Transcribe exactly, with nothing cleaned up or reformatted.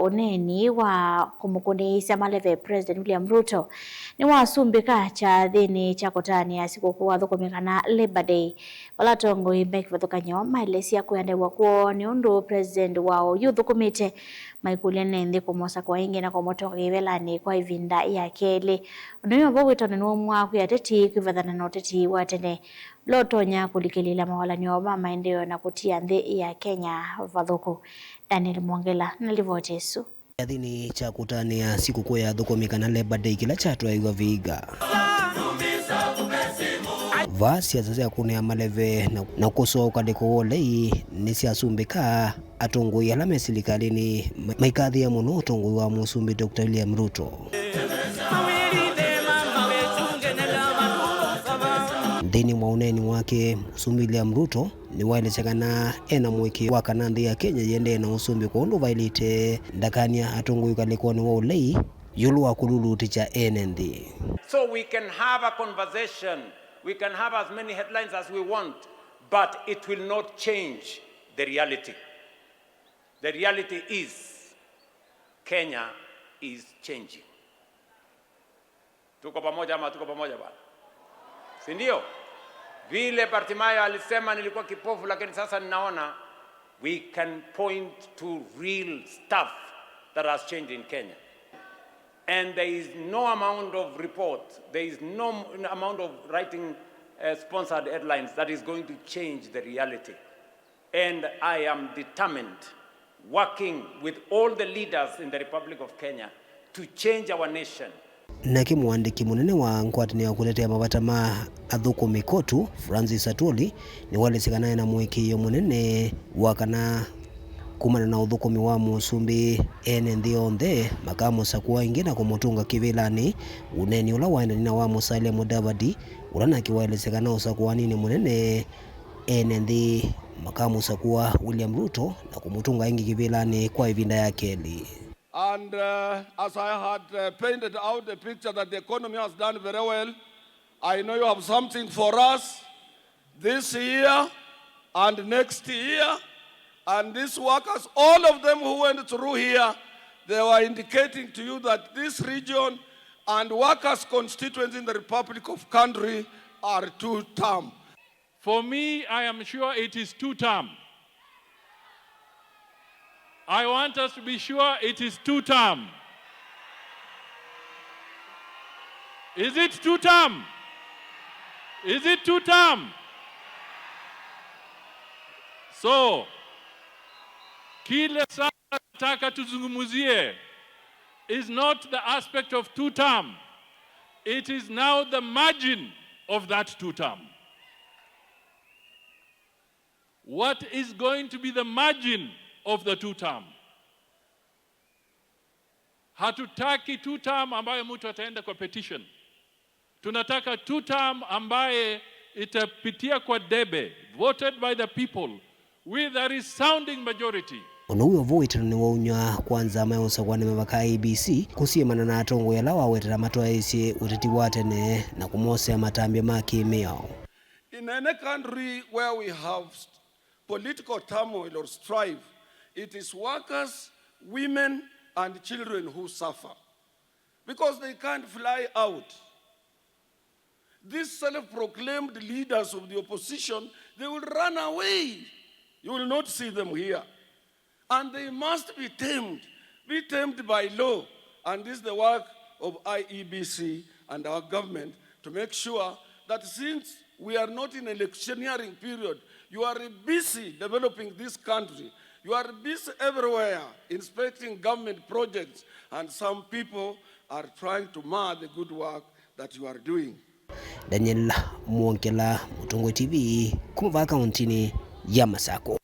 Ũneeni wa kũmũkũnĩĩsya maleve President William Ruto nĩwasumbĩka kyathĩnĩ kya kũtanĩa sikũkũ wa athũkũmi kana Labour Day, vala atongoi me kĩvathũkany'o maelesya kwĩanĩw'a kwoo nĩ ũndũ President wao ũyũ ũthũkũmĩte maikũlya ene nthĩ kũmosakũa ĩngĩ na kũmũtũnga kĩvĩlanĩ kwa ĩvinda ya kelĩ. Ũndũ ũyũ vo wĩtonĩ nĩwaumwaa kwĩ ateti kwĩvathana na ũteti wa tene ũla ũtonya kũlikĩlĩĩla mawalany'o ma maendeeo na kũtia nthĩ ya Kenya vathũku. Daniel Mwongela na livoti ĩsu. Kyathĩnĩ kya kũtanĩa sikũkũ ya athũkũmi kana Labour Day kĩla kyatwaĩiw'a Vihiga, vaa siasa sya kũnĩa maleve na, na kũsũa ũkalĩko wa ũlei nĩsyasumbĩka. Atongoi ala me silikalĩnĩ ma-, maikathĩĩa mũno ũtongoi wa Mũsumbĩ Doctor William Ruto. Nthĩnĩ wa ũneeni wake, Mũsumbĩ William Ruto nĩwaelesya kana ena mũĩkĩĩo wa kana nthĩ ya Kenya yĩendee na ũsumbĩ kwa ũndũ vaĩlĩte ndakany'a atongoi ũkalĩkonĩ wa ũlei ĩũlũ wa kũlulutĩkya ene nthĩ. So we can have a conversation, we can have as many headlines as we want, but it will not change the reality. The reality is, Kenya is changing. Tuko pamoja ama tuko pamoja bwana? Si ndio? Vile Bartimayo alisema, "Nilikuwa kipofu lakini sasa ninaona." We can point to real stuff that has changed in Kenya. And there is no amount of report, there is no amount of writing, uh, sponsored headlines that is going to change the reality. And I am determined, working with all the leaders in the Republic of Kenya, to change our nation. Nake mũandĩki mũnene wa ngwatanĩo ya kũtetea mavata ma athũkũmi KOTU, Francis Atwoli, nĩwaelesya kana ena mũĩkĩĩo mũnene wa kana kumana na ũthũkũmi wa Mũsumbĩ, ene nthĩ onthe makamũsakũa ĩngĩ na kũmũtũnga kĩvĩlanĩ, ũneeni ũla waendanie na wa Musalia Mudavadi, ũla nake waelesya kana ũsakũaninĩ mũnene ene nthĩ makamũsakũa William Ruto na kũmũtũnga ĩngĩ kĩvĩlanĩ kwa ĩvinda ya kelĩ. And, uh, as I had, uh, painted out the picture that the economy has done very well, I know you have something for us this year and next year. And these workers, all of them who went through here, they were indicating to you that this region and workers' constituency in the Republic of Kanduri are two-term. For me, I am sure it is two-term. I want us to be sure it is two-term. Is it two-term? Is it two-term? So, kile sasa nataka tuzungumzie is not the aspect of two-term. It is now the margin of that two-term. What is going to be the margin of the two-term? Hatutaki two-term ambayo mtu ataenda kwa petition. Tunataka two-term ambaye itapitia kwa debe, voted by the people with a resounding majority. Ũndũ ũyũ ũvũĩtano nĩwaumya kwa nzama ya ũsakũani mavaka I E B C kũsiĩmana na atongoi ala wawetera matwaĩĩsye ũteti wa tene na kũmosea matambya ma kĩ-mĩao. In any country where we have political turmoil or strife, it is workers, women, and children who suffer because they can't fly out. These self-proclaimed leaders of the opposition, they will run away. You will not see them here. And they must be tamed, be tamed by law. And this is the work of I E B C and our government to make sure that since we are not in electioneering period, you are busy developing this country. You are busy everywhere inspecting government projects, and some people are trying to mar the good work that you are doing. Daniel Mwongela, Mũtongoi T V, kuma vaa kauntinĩ ya Masakũ.